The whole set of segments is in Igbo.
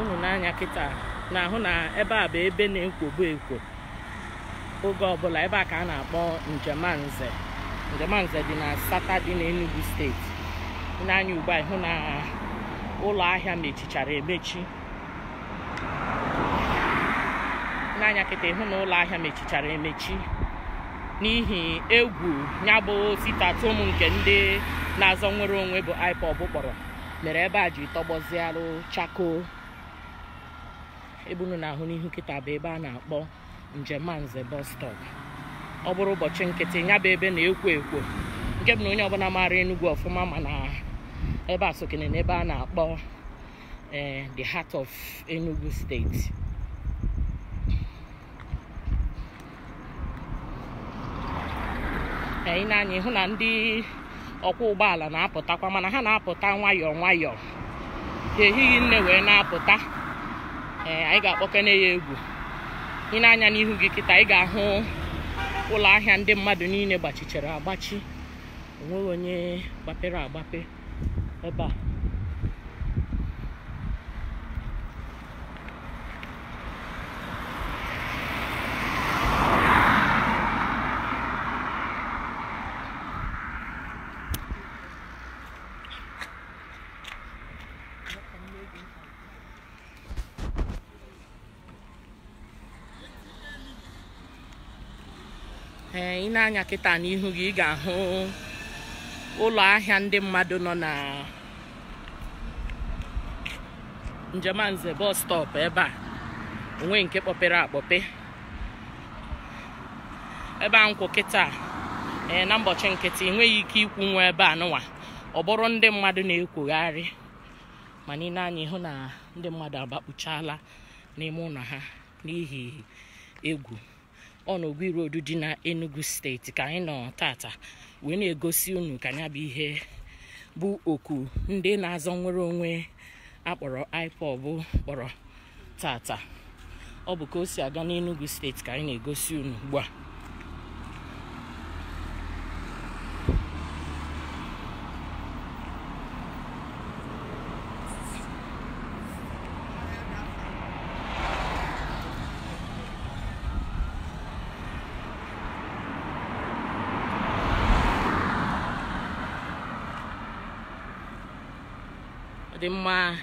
Unu n'anya kịta na-ahụ na ebe a bụ ebe na-ekwobu ekwo oge ọbụla. Ebe a ka a na-akpọ Njemanze. Njemanze dị na Asata dị n'Enugu steeti. N'anya ugbu a ịhụ na ụlọ ahịa mechichara emechi. N'anya kịta ịhụ na ụlọ ahịa mechichara emechi n'ihi egwu ya bụ sit-at-home nke ndị na-azọ nwere onwe bụ IPOB kpọrọ, mere ebe a ji tọgbọzialụ chakoo. Ebe unu na-ahụ n'ihu kịta bụ ebe a na-akpọ Njemanze bus stop. Ọ bụrụ ụbọchị nkịtị, ya bụ ebe na-ekwo ekwo, nke bụ na onye ọbụla maara Enugu ọfụma mana ebe a sokene na ebe a na-akpọ the heart of Enugu State. Ị na-anya ịhụ na ndị ọkwọ ụgbọala na-apụtakwa, mana ha na-apụta nwayọọ nwayọọ, ha ehighị nne wee na-apụta. Anyị ga-akpọkene ya egwu. Ị na-anya n'ihu gị kịta, ị ga-ahụ ụlọ ahịa ndị mmadụ niile gbachichara agbachi, onweghị onye gbapere agbape ebe a. Ị na-anya kịta n'ihu gị, ị ga-ahụ ụlọ ahịa ndị mmadụ nọ na Njemanze bus stop ebe a, onwe nke kpọpere akpọpe. Ebe a nkwụ kịta na mbọchị nkịtị enweghị ike ikwu nwa ebe a nụnwa, ọ bụrụ ndị mmadụ na-ekwogharị. Mana ị na-anya ịhụ na ndị mmadụ agbakpuchala n'ime ụlọ ha n'ihi egwu. Ọ na Ogui Road dị na Enugu steeti ka anyị nọ tata wee na-egosi unu ka ya bụ ihe bụ oku ndị na-azọ nwere onwe akpọrọ IPOB kpọrọ tata. Ọ bụ ka o si aga n'Enugu steeti ka anyị na-egosi unu ugbu a. Dị mma,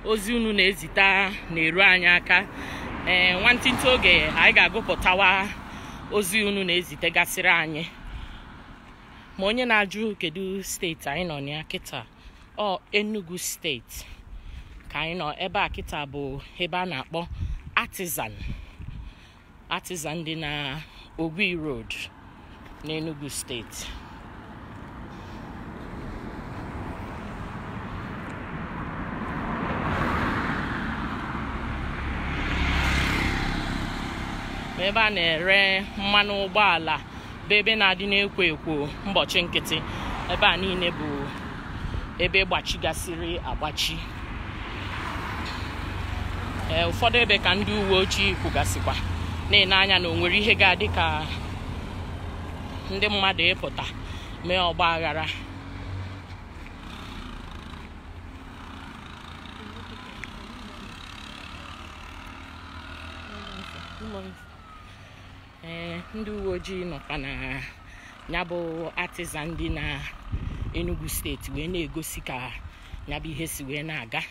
ozi unu na-ezita na-eru anyị aka. Nwantịntị oge anyị ga-agụpụtawa ozi unu na-ezitegasịrị anyị. Ma onye na-ajụ kedu steeti anyị nọ na kịta, ọ Enugu steeti ka anyị nọ. Ebe a kịta bụ ebe a na-akpọ Artisan. Artisan dị na Ogui Road n'Enugu steeti. Ebe a na-ere mmanụ ụgbọala bụ ebe na-adị na-ekwo ekwo mbọchị nkịtị. Ebe a niile bụ ebe gbachigasịrị agbachi. Ụfọdụ ebe ka ndị uwe ojii kwugasịkwa na-ene anya na o nwere ihe ga-adị ka ndị mmadụ ịpụta mee ọgba aghara. Ndị uwe ojii nọkwa na ya bụ Artisan dị na Enugu steeti wee na-egosi ka ya bụ ihe si wee na-aga.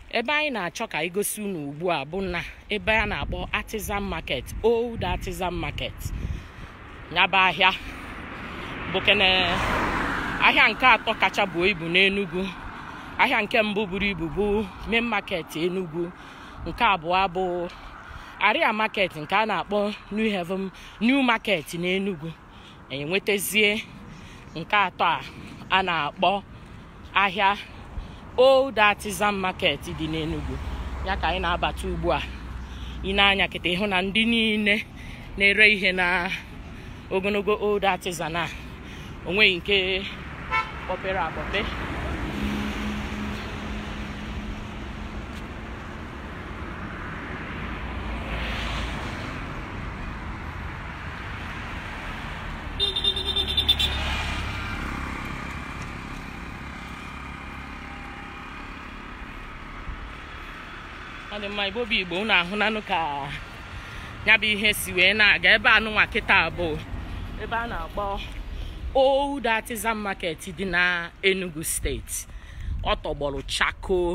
Ebe anyị na-achọ ka igosi unu ugbu a bụ na ebe a na-akpọ Artisan Market, Old Artisan Market. Ya bụ ahịa bụ kene ahịa nke atọ kacha buo ibu n'Enugu. Ahịa nke mbụ buru ibu bụ Main Market Enugu, nke abụọ bụ Aria Market nke a na-akpọ New Haven New Market n'Enugu. Enwetazie nke atọ a na-akpọ ahịa Old Artisan Market dị n'Enugu. Ya ka anyị na-abata ugbu a. Ị na-anya kịta ịhụ na ndị niile na-ere ihe na ogologo Old Artisan a onweghị nke kpọpere akpọpe. Ọ dị mma, Igbo bụ Igbo, unu ahụnanụ ka ya bụ ihe si wee na-aga. Ebe anụnwa kịta bụ ebe a na-akpọ Old Artisan Market dị na Enugu steeti. Ọ tọgbọrọ chakoo,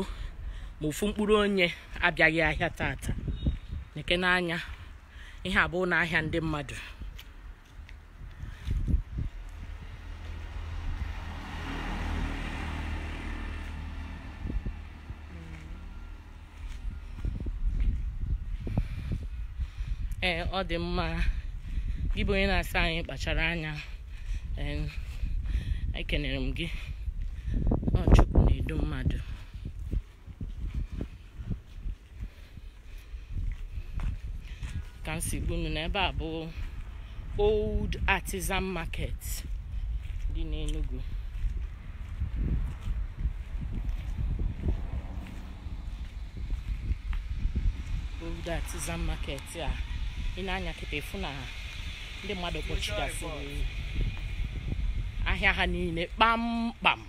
ma ofu mkpụrụ onye abịaghị ahịa tata. Neke n'anya, ihe abụọ n'ahịa ndị mmadụ. Ee, ọ dị mma, gị bụ onye na-asa anyị kpachara anya. Ee, ekenere m gị. Ọ Chukwu na-edu mmadụ. Ka m si gwa unu na ebe a bụ Old Artisan Market dị n'Enugu. Old Artisan Market a ị na-anya kịta ịfụ na ndị mmadụ kpọchigasịrị ahịa ha niile kpamkpam.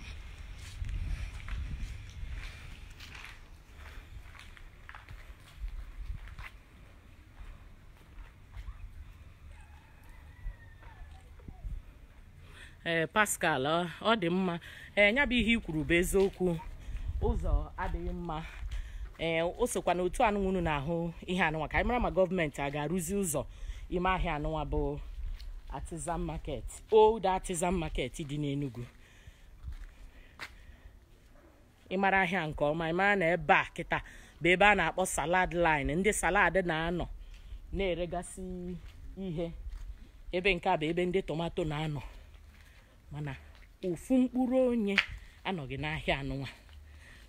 Ee, Pascal, ọ dị mma. Ee, ya bụ ihe i kwuru bụ eziokwu, ụzọ adịghị mma. Ee, o sokwa na otu anụnwa unu na-ahụ ihe anụnwa, ka anyị mara ma gọọmenti a ga-arụzi ụzọ ime ahịa anụnwa bụ Artisan Market, Old Artisan Market dị n'Enugu. Ịmara ahịa nke ọma, ịmara na ebe a kịta bụ ebe a na-akpọ salad line, ndị salad na-anọ na-eregasị ihe. Ebe nke a bụ ebe ndị tomato na-anọ, mana ofu mkpụrụ onye anọghị n'ahịa anụnwa.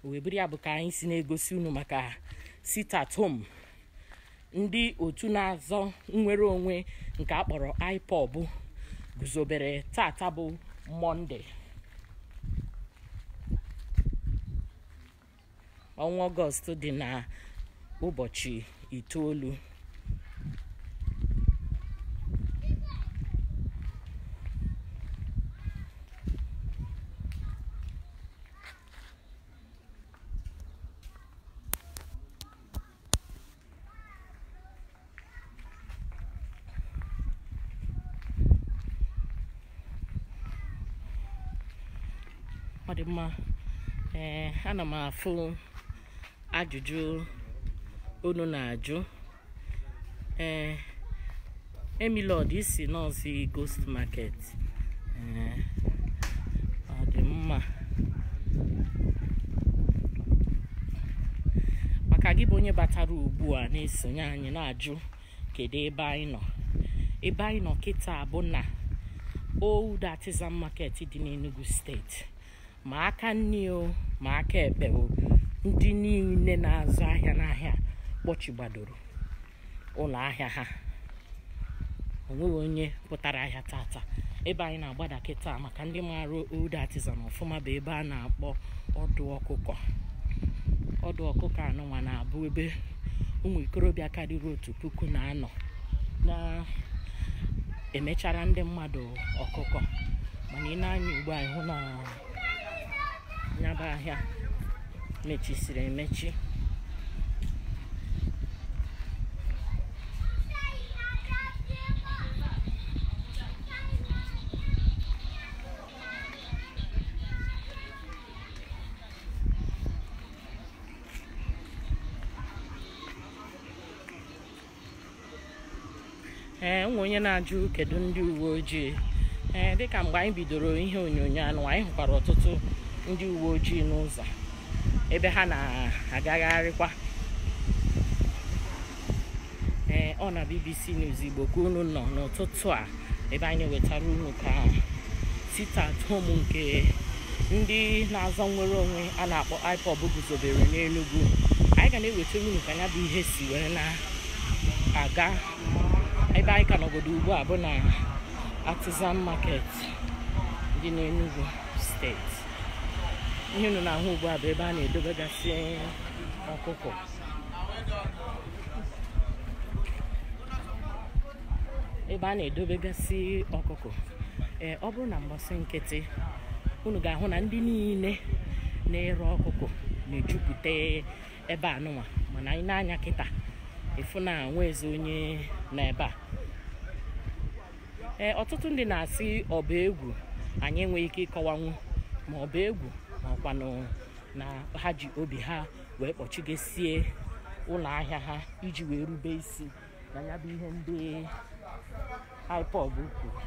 O wee bụrụ ya bụ ka anyị si na-egosi unu maka sit at home ndị otu na-azọ nnwere onwe nke a kpọrọ IPOB guzobere tata bụ Mọnde, ọnwa Ọgọst dị na ụbọchị 9. Ọ dị mma. Ee, ana m afụ ajụjụ unu na-ajụ. Ee, Emilod isi nọọsụ Ghost Market. Ee, ọ dị mma. Maka gị bụ onye batara ugbu a na-esonye anyị na-ajụ kedu ebe anyị nọ. Ebe anyị nọ kịta bụ na Old Artisan Market dị n'Enugu steeti. Ma aka nni o, ma aka ekpe o, ndị niile na-azụ ahịa n'ahịa kpọchigbadoro ụlọ ahịa ha. O nweghị onye pụtara ahịa tata. Ebe anyị na-agbada kịta maka ndị maara Old Artisan ọfụma bụ ebe a na-akpọ ọdụ ọkụkọ. Ọdụ ọkụkọ anụnwa na-abụ ebe ụmụ ikorobịa karịrị 1000 na-anọ na-emechara ndị mmadụ ọkụkọ. Mana ị na-anya ugbu a ịhụ na ya bụ ahịa mechisiri emechi. Ee, nwe onye na-ajụ kedu ndị uwe ojii. Ee, dịka mgbe anyị bidoro ihe onyonyo anụ, anyị hụkwara ọtụtụ ndị uwe ojii n'ụzọ ebe ha na-agagharịkwa. Ee, ọ na BBC News Igbo ka unu nọ n'ụtụtụ a, ebe anyị wetara unu ka sit at home nke ndị na-azọ nnwere onwe a na-akpọ IPOB guzobere n'Enugu. Anyị ga na-ewetara unu ka ya bụ ihe si wee na-aga. Ebe anyị ka nọgodo ugbu a bụ na Artisan Market dị n'Enugu steeti. Ihe unu na-ahụ ugbu a bụ ebe a na-edobegasị ọkụkọ. Ebe a na-edobegasị ọkụkọ. Ee, ọ bụrụ na mgbasị nkịtị, unu ga-ahụ na ndị niile na-ere ọkụkọ na-ejupụta ebe anụnwa. Mana anyị na-anya kịta ịfụ na nwezi onye nọ ebe a. Ee, ọtụtụ ndị na-asị ọ bụ egwu, anyị enweghị ike ịkọwanwu ma ọ bụ egwu ma ọkwanụ na ha ji obi ha wee kpọchigesie ụlọ ahịa ha iji wee rube isi na ya bụ ihe ndị IPOB kwuru.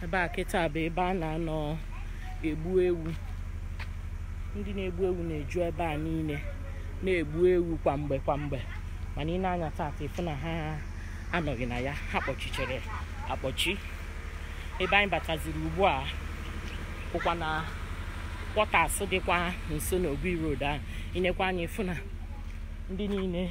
Ebe a kịta bụ ebe a na-anọ egbu ewu. Ndị na-egbu ewu na-eju ebe a niile na-egbu ewu kwa mgbe kwa mgbe, mana ị na-anya tata ịfụ na ha anọghị na ya, ha kpọchichere akpọchi. Ebe anyị bataziri ugbu a bụkwa na kwọtas dịkwa nso n'Ogui Road ahụ. Inekwa anya ịfụ na ndị niile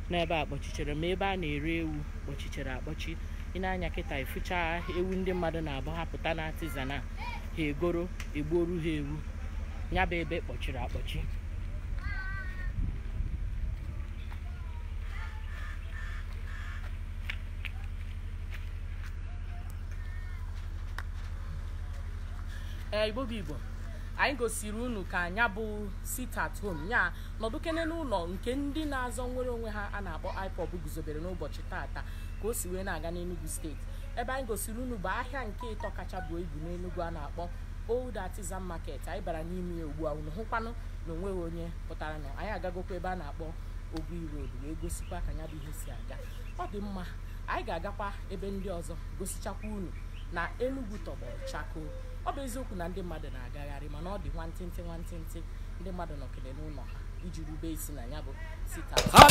n'ebe a kpọchichere, ma ebe a na-ere ewu kpọchichere akpọchi. Ị na-anya kịta ịfụcha ewu ndị mmadụ na-abụ ha pụta na artisan a, ha egoro egbuoru ha ewu. Ya bụ ebe kpọchiri akpọchi. Ee, Igbo bụ Igbo, anyị gosiri unu ka anya bụ sit at home ya nọdụkene n'ụlọ nke ndị na-azọ nwere onwe ha a na-akpọ IPOB guzobere n'ụbọchị tata ka o si wee na-aga n'Enugu steeti. Ebe anyị gosiri unu bụ ahịa nke ịtọ kacha buo ibu n'Enugu a na-akpọ Old Artisan Market. Anyị bara n'ime ya ugbu a, unu hụkwanụ na onweghị onye pụtara nọ. Anyị agagokwa ebe a na-akpọ Ogui Road wee gosikwa ka ya bụ ihe si aga. Ọ dị mma, anyị ga-agakwa ebe ndị ọzọ gosichakwa unu na Enugu tọgbọrọ chakoo. Ọ bụ eziokwu na ndị mmadụ na-agagharị, mana ọ dị nwantịntị nwantịntị ndị mmadụ nọkere n'ụlọ ha iji rube isi na ya bụ sit at home.